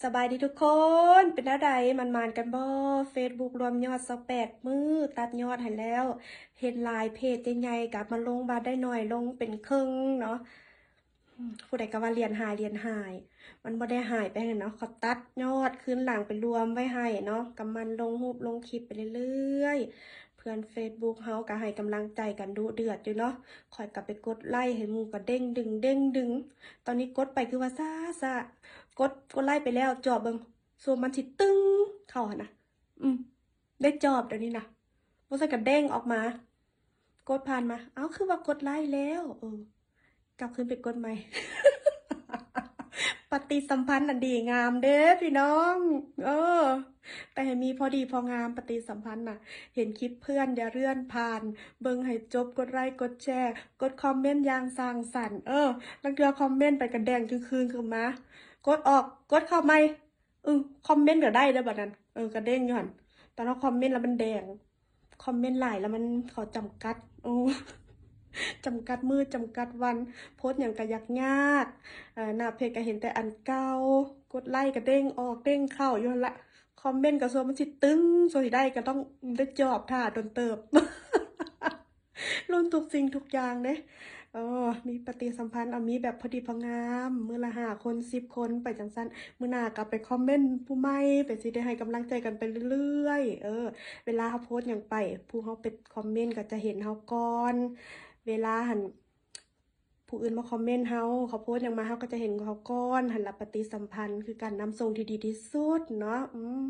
ສະບາຍດີທຸກຄົນ ເປັນແນວໃດ ໝານໆກັນບໍ່? ເຟສບຸກລວມຍອດຊາວແປດມື້ ຕັດຍອດໃຫ້ແລ້ວ ເຫັນຫຼາຍເພຈໃຫຍ່ໆ ກັບມາລົງບາດໄດ້ໜ້ອຍລົງເປັນເຄິ່ງເນາະ. ອືມ ຜູ້ໃດກໍວ່າຫຼຽນຫາຍ ຫຼຽນຫາຍ ມັນບໍ່ໄດ້ຫາຍໄປຫັ້ນເນາະ ເຂົາຕັດຍອດຄືນຫຼັງໄປລວມໄວ້ໃຫ້ເນາະ ກໍໝັ່ນລົງຮູບລົງຄລິບໄປເລື້ອຍໆ. ເພື່ອນເຟສບຸກເຮົາກໍໃຫ້ກຳລັງໃຈກັນດຸເດືອດຢູ່ເນາະ ຂ້ອຍກໍໄປກົດໄລ້ໃຫ້ໝູ່ກໍເດ້ງດຶງ ເດ້ງດຶງ ຕອນນີ້ກົດໄປຄືວ່າຊ້າໆ ກົດ ກົດໄລ້ໄປແລ້ວ ຈອບເບິ່ງ ສ່ວນມັນຊິຕຶງເຂົ້າຫັ້ນນະ ອືມ ໄດ້ຈອບດຽວນີ້ນະ ບໍ່ຊັ້ນກໍເດ້ງອອກມາ ກົດຜ່ານມາ ເອົ້າ ຄືວ່າກົດໄລ້ແລ້ວ ເອີ ກັບຄືນໄປກົດໃໝ່. ປະຕິສຳພັນອັນດີງາມເດ້ພີ່ນ້ອງ ເອີ ໄປໃຫ້ມີພໍດີພໍງາມ ປະຕິສຳພັນນະ ເຫັນຄລິບເພື່ອນຢ່າເລື່ອນຜ່ານ ເບິ່ງໃຫ້ຈົບ ກົດໄລ້ ກົດແຊ ກົດຄອມເມັນຢ່າງສ້າງສັນ ເອີ ລາງເທື່ອຄອມເມັນໄປກໍແດງຈຶ່ງຄືນຂຶ້ນມາ ກົດອອກ ກົດເຂົ້າໃໝ່ ອື ຄອມເມັນກໍໄດ້ເດ້ບັດນັ້ນ ເອີ ກະເດ້ງຢູ່ຫັ້ນ ຕອນເຮົາຄອມເມັນແລ້ວມັນແດງ ຄອມເມັນຫຼາຍແລ້ວມັນ ເຂົາຈຳກັດ ໂອ້ ຈຳກັດມື້ຈຳກັດວັນ ໂພສຫຍັງກໍຢາກຍາກ ເອີ ໜ້າເພຈກໍເຫັນແຕ່ອັນເກົ່າ ກົດໄລ້ກໍເດ້ງອອກເດ້ງເຂົ້າຢູ່ຫັ້ນລະ ຄອມເມັນກໍສ່ວນມັນຊິຕຶງ ສ່ວນຊິໄດ້ກໍຕ້ອງໄດ້ຈອບຖ້າດົນເຕີບ. ລຸ້ນທຸກສິ່ງທຸກຢ່າງເດ້ ເອີ ມີປະຕິສຳພັນ ເອົາມີແບບພໍດີພໍງາມ ມື້ລະຫ້າຄົນ ສິບຄົນ ໄປຈັ່ງຊັ້ນ ມື້ໜ້າກໍໄປຄອມເມັນຜູ້ໃໝ່ ໄປ ຊິໄດ້ໃຫ້ກຳລັງໃຈກັນໄປເລື້ອຍໆ ເອີ ເວລາເຮົາໂພສຫຍັງໄປ ຜູ້ເຮົາໄປຄອມເມັນກໍຈະເຫັນເຮົາກ່ອນ ເວລາຫັ້ນ ຜູ້ອື່ນມາຄອມເມັນເຮົາ ເຂົາໂພສຫຍັງມາ ເຮົາກໍຈະເຫັນເຂົາກ່ອນ ຫັ້ນລະ ປະຕິສຳພັນຄືການນຳສົ່ງທີ່ດີທີ່ສຸດເນາະ ອືມ.